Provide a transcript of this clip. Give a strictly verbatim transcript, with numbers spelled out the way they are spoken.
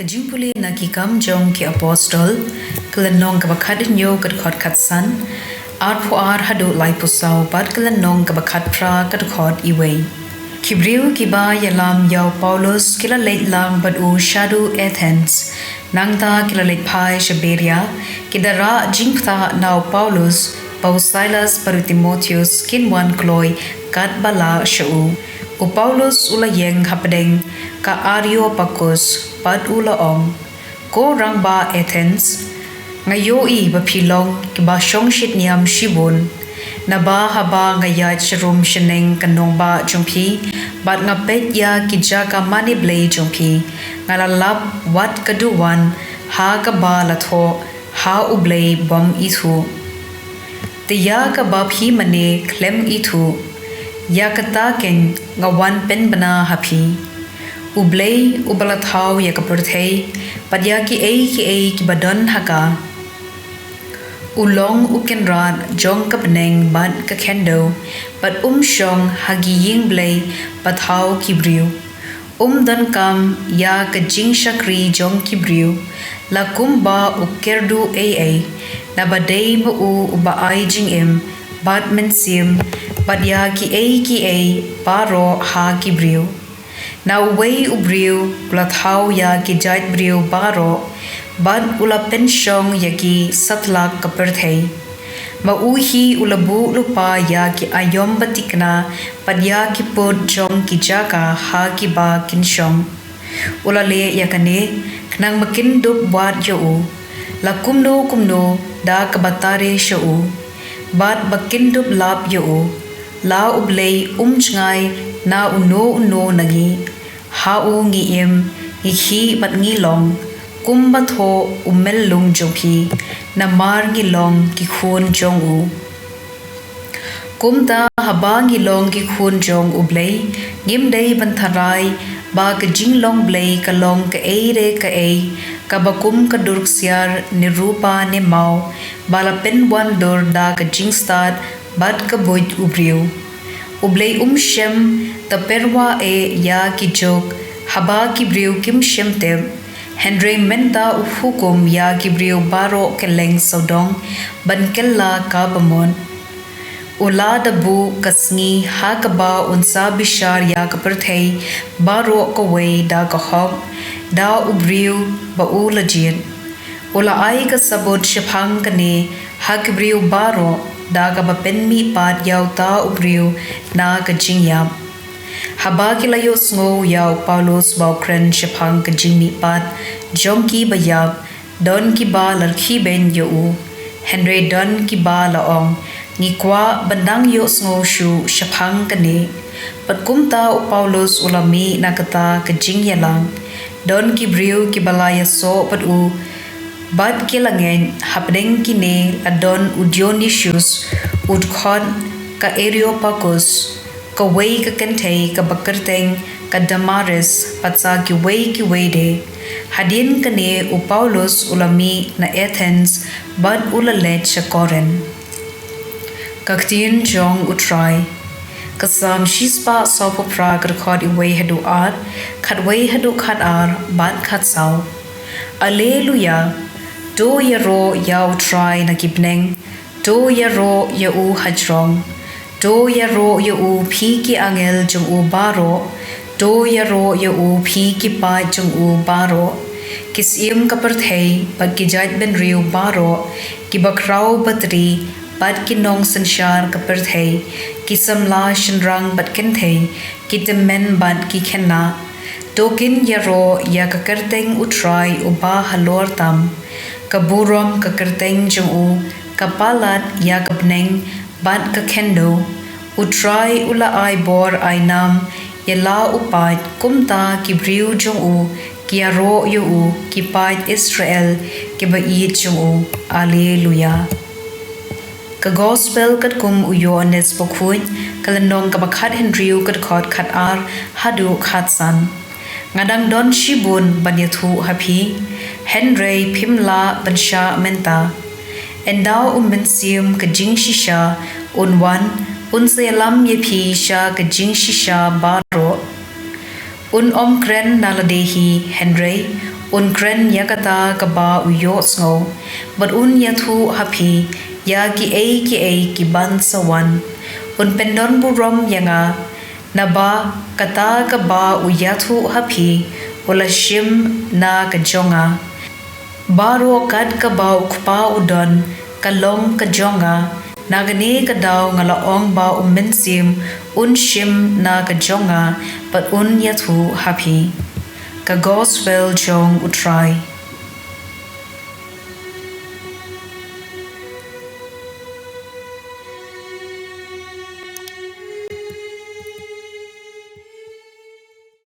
Ka jingpule na Ki Kam jong ki Apostol, ka lynnong kaba khathynñiew, ka dkhot khatsan, arphew ar haduh laiphew saw, bad ka lynnong kaba khatphra, ka dkhot iwei. Ki briew kiba ïalam ïa u Paulus ki la leit lang bad u shaduh Athens. Nangta ki la leit phai sha Beria, ki da rah jingpyrta na u Paulus ba u Silas bad u Timotheus kin wan kloi katba lah sha u. U Paulus u la ïeng hapdeng ka Areopagus bad u la ong, Ko rangbah Athens, nga ïohi ba phi long kiba shongshit niam shibun. Naba haba nga ïaid sharum shaneng ka nongbah jong phi, bad nga peit ïa ki jaka mane blei jong phi, nga la lap wat ka duwan ha kaba la thoh ha U Blei bym ithuh. Te ïa kaba phi mane khlem ithuh, ïa kata keiñ nga wan pynbna ha phi. U Blei uba la thaw ïa ka pyrthei bad ïa kiei kiei kiba don ha ka, u long u kynrad jong ka bneng bad ka khyndew, bad um shong ha ki ïing blei ba thaw ki briew. Um donkam ïa ka jingshakri jong ki briew la kumba u kyrduh ei ei, naba dei ma u uba ai jingim bad mynsiem bad ïa kiei kiei baroh ha ki briew. Na uwei u briew u la thaw ïa ki jait briew baroh, bad u la pynshong ïa ki satlak ka pyrthei. Ma u hi u la buh lypa ïa ki aïom ba thikna bad ïa ki pud jong ki jaka ha kiba kin shong. U la leh ïa kane khnang ba kin dup wad ïa u, la kumno kumno da kaba tare sha u, bad ba kin dup lap ïa u. La U Blei um jngai na uno uno na ngi. Ha u ngi im, ngi khih bad ngi long, kumba thoh u myllung jong phi, namar ngi long ki khun jong u. Kumta haba ngi long ki khun jong U Blei, ngim dei ban tharai ba ka jinglong blei ka long kaei re kaei, kaba kum ka dur ksiar ne rupa ne maw, ba la pynwandur da ka jingstad bad ka buit u briew. U Blei um shym tyrwa eh ïa ki juk haba ki briew kim shym tip. Hynrei mynta u hukum ïa ki briew baroh kylleng sawdong ban kylla kaba mut. U la da buh ka sngi ha kaba un sa bishar ïa ka pyrthei baroh kawei da ka hok, da u briew ba u la jied. U la ai ka sabut shaphang kane ha ki briew baroh da kaba pynmihpat ïa uta u briew na ka jingïap. Haba ki la ïohsngew ïa u Paulus ba u kren shaphang ka jingmihpat jong ki ba ïap, don kiba la rkhie beiñ ïa u. Hynrei don kiba la ong, ngi kwah ban dang ïohsngew shuh shaphang kane. Bad kumta u Paulus u la mih na kata ka jingïalang. Don ki briew kiba la ïasoh bad u, bad ki la ngeit. Hapdeng kine la don u Dionisius, u dkhot ka Areopagus, kawei ka kynthei kaba kyrteng ka Damaris, bad sa kiwei kiwei de. Hadien kane u Paulus u la mih na Athens bad u la leit sha Korinth. Ka ktien jong U Trai. Ka Salm shispah sawphew phra, ka dkhot iwei haduh ar, khatwei haduh khatar bad khatsaw. Alleluia. To ïaroh ïa U Trai na ki bneng, to ïaroh ïa u hajrong. To ïaroh ïa u phi ki angel jong u baroh. To ïaroh ïa u phi ki paid jong u baroh. Ki syiem ka pyrthei bad ki jaitbynriew baroh, kiba khraw batri bad ki nongsynshar ka pyrthei, ki samla shynrang bad kynthei, ki tymmen bad ki khynnah. To kin ïaroh ïa ka kyrteng U Trai uba halor tam. Ka burom ka kyrteng jong u ka palat ïa ka bneng bad ka khyndew. U Trai u la ai bor ai nam ïa la u paid, kumta ki briew jong u ki ïaroh ïa u, ki paid Israel kiba ïeit jong u. Alleluia. Ka Gospel katkum u Ïoannis Bakhuid, ka lynnong kaba khathynriew, ka dkhot khatar haduh khatsan. Nga dang don shibun ban ïathuh ha phi, hynrei phim lah ban shah mynta. Ynda U Mynsiem ka jingshisha un wan, un sa ïalam ïa phi sha ka jingshisha baroh. Un ym kren na lade hi, hynrei un kren ïa kata kaba u ïohsngew, bad un ïathuh ha phi ïa kiei kiei ki ban sa wan. Un pyndonburom ïa nga, naba kata kaba u ïathuh ha phi u la shim na ka jong nga. Baroh kat kaba u Kpa u don ka long ka jong nga. Na kane ka daw nga la ong ba u Mynsiem un shim na ka jong nga bad un ïathuh ha phi. Ka Gospel jong u Trai.